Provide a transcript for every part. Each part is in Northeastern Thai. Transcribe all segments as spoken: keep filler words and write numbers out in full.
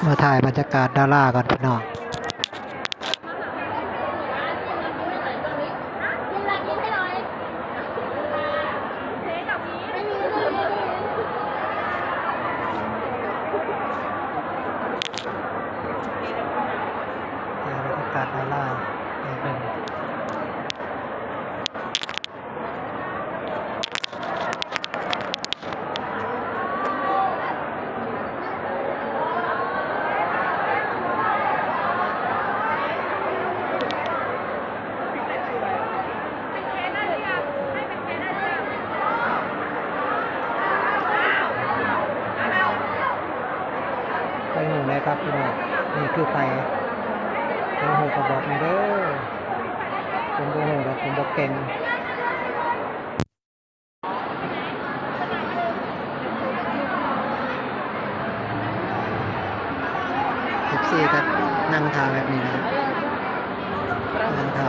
มาถ่ายบรรยากาศดาราก่อนพี่น้อง ถ่ายบรรยากาศดาราให้เบิ่ง ไปหมู่ไหนครับพี่น้อง นี่คือไผ ไปหมู่ก็บอกมาเด้อ ผมบ่ฮู้ดอก ผมบ่เก่ง เอฟซีก็นั่งท่าแบบนี้นะ นั่งท่า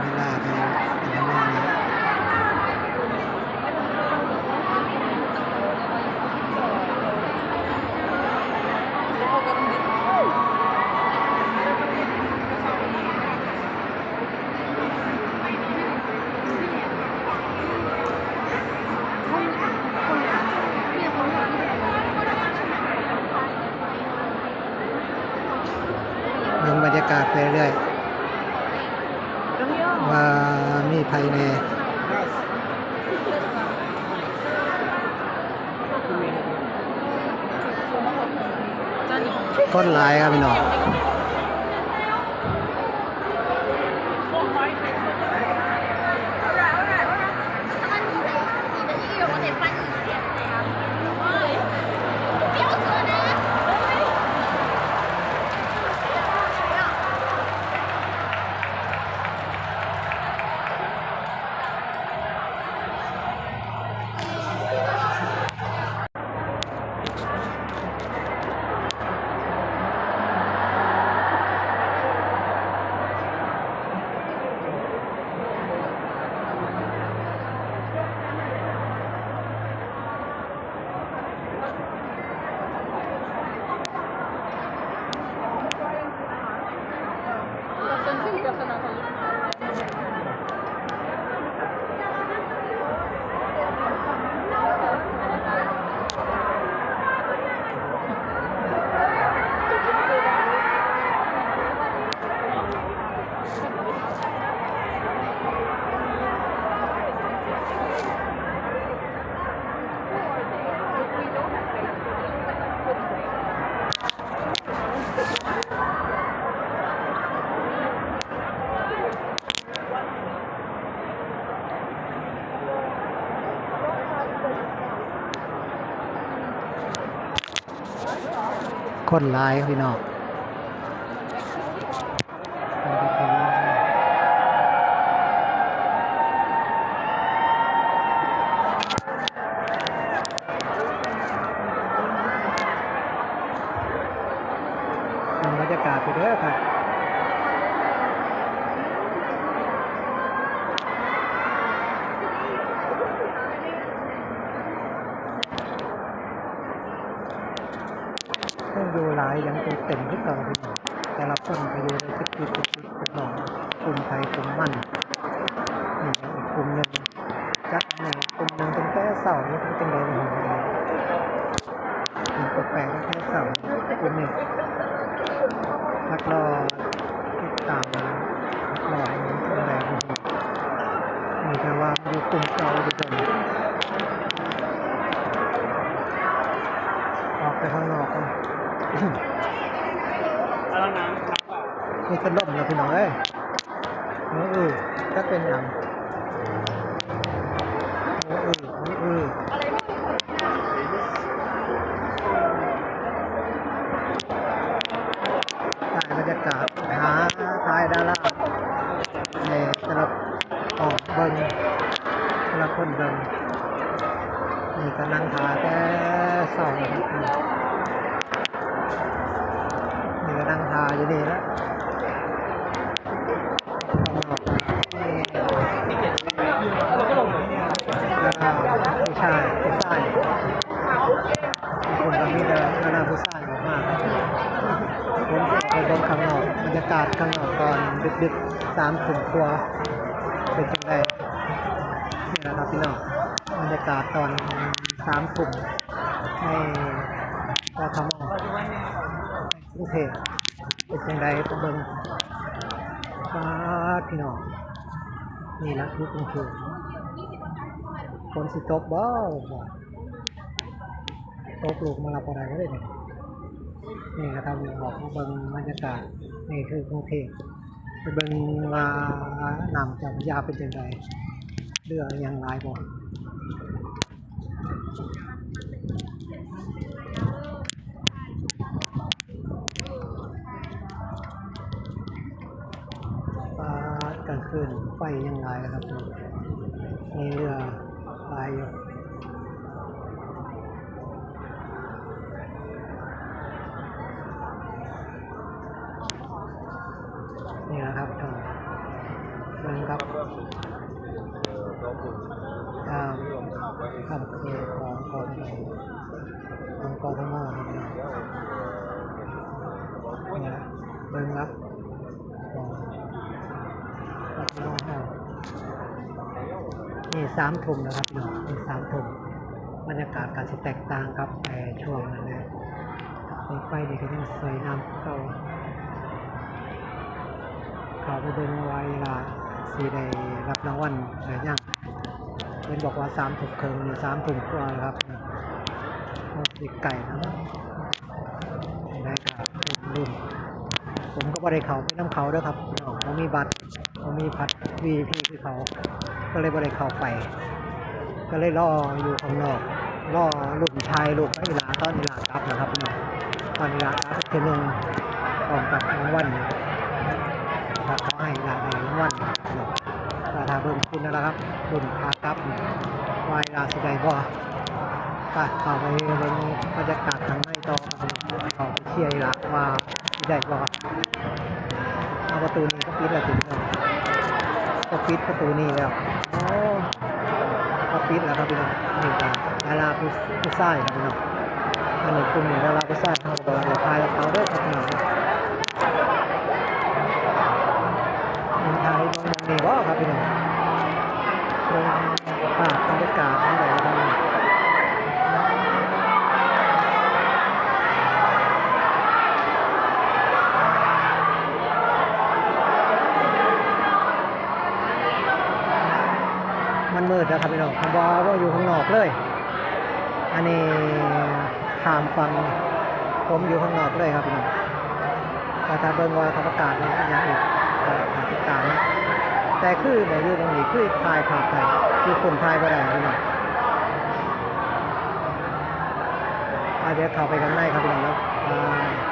เวลาเขาอันนั้นนี่ เบิ่งบรรยากาศไปเรื่อย ว่ามีไผแหน่ คนหลายครับพี่น้อง คนหลายพี่น้อง บรรยากาศไปเด้อครับ คนอยู่หลายยังตัวเต็มคือเก่าพี่น้อง แต่ละคนก็อยู่ในจุดๆๆๆ พี่น้อง กลุ่มไผกลุ่มมัน นี่ก็อีกกลุ่มหนึ่ง จัดแหน่กลุ่มหนึ่งตั้งแต่เช้า นี่เป็นจังใด๋บ่ฮู้ นี่ก็แปลกตั้งแต่เช้า กลุ่มนี้ พักรอติดตาม พักรอให้มันจังใด๋บ่ฮู้ นี่แต่ว่าอยู่กลุ่มเก่าอยู่เดิม ออกไปข้างนอกก่อน มีแต่ลมแล้วพี่น้องเอ้ย เออ เออ จักเป็นหยัง เออ เออ เออ เออ ถ่ายบรรยากาศ หาถ่ายดารา ในแต่ละ ออกเบิ่ง แต่ละคนเบิ่ง นี่ก็นั่งถ่าแต่เช้านะครับ นี่ก็นั่งถ่าอยู่นี่ละ ข้างนอก นี่ แล้วก็ผู้ชาย ผู้ชาย คนก็มีแต่ดาราผู้ชายออกมาครับ ผมจะออกไปเบิ่งข้างนอก บรรยากาศข้างนอกตอนดึกๆ สามทุ่มกว่า เป็นจังได๋ นี่แหละครับพี่น้อง บรรยากาศตอนสามทุ่มในกทม กรุงเทพฯ เป็นจังได๋ ไปเบิ่ง ป๊าด พี่น้อง นี่ล่ะคือกรุงเทพฯ ฝนสิตกบ่ ตกลูกมารับบ่ได้เลยนี่ นี่นะครับ ออกมาเบิ่งบรรยากาศ นี่คือกรุงเทพฯ ไปเบิ่งว่าน้ำเจ้าพระยาเป็นจังได๋ เรือยังหลายบ่ ป๊าด กลางคืนไฟยังหลายนะครับ มีเรือหลายอยู่ นี่นะครับ เบิ่งครับ อ่า อำเภอของกทม ของกทมครับ นี่นะ เบิ่งครับ นี่สามทุ่มนะครับพี่น้อง นี่สามทุ่ม บรรยากาศก็สิแตกต่างกับ เอ่อ ช่วงนั้นนะ รถไฟนี่ก็ยังสวยงามคือเก่า เข้าไปเบิ่งว่าอีหล่าสิได้รับรางวัลหรือยัง เพิ่นบอกว่าสามทุ่มครึ่ง นี่สามทุ่มกว่าแล้วครับ โอ้ สิใกล้แล้ว ได้ครับ รุ่น ผมก็บ่ได้เข้าไปนำเขาเด้อครับ บ่มีบัตร บ่มีบัตร วีไอพี คือเขา ก็เลยบ่ได้เข้าไป ก็เลยรออยู่ข้างนอก รอรุ่นถ่ายรูปกับอีหล่าตอนอีหล่ากลับนะครับพี่น้อง ตอนอีหล่ากลับเทื่อหนึ่ง พร้อมกับรางวัล ถ้าเขาให้อีหล่าได้รางวัลนะครับพี่น้อง ก็ถ้าเบิ่งคุณนั่นแหละครับ รุ่นขากลับ ว่าอีหล่าสิได้บ่ ก็เข้าไปเบิ่งบรรยากาศข้างในต่อครับ เข้าไปเชียร์อีหล่าว่าสิได้บ่ เอาประตูนี้ก็ปิดแล้วพี่น้อง ก็ปิดประตูนี้แล้ว โอ้ ก็ปิดแล้วครับพี่น้อง นี่ก็ดาราผู้ ผู้ชายครับพี่น้อง อันนี้กลุ่มนี้ดาราผู้ชาย เขาก็บอกว่าถ่ายกับเขาเด้อครับพี่น้อง ถ่ายตรงนี้บ่ครับพี่น้อง ภาพบรรยากาศทั้งหลายครับ มันมืดแล้วครับพี่น้อง ผมว่า ว่าอยู่ข้างนอกเลย อันนี้ข้ามฝั่ง ผมอยู่ข้างนอกเลยครับพี่น้อง ก็ถ้าเบิ่งว่าเขาประกาศว่าอย่างอีก ก็ติดตามนะ แต่คือบ่อยู่ตรงนี้ คือถ่ายภาพได้ คือคนถ่ายบ่ได้พี่น้อง อ่า เดี๋ยวเข้าไปข้างในครับพี่น้องเนาะ อ่า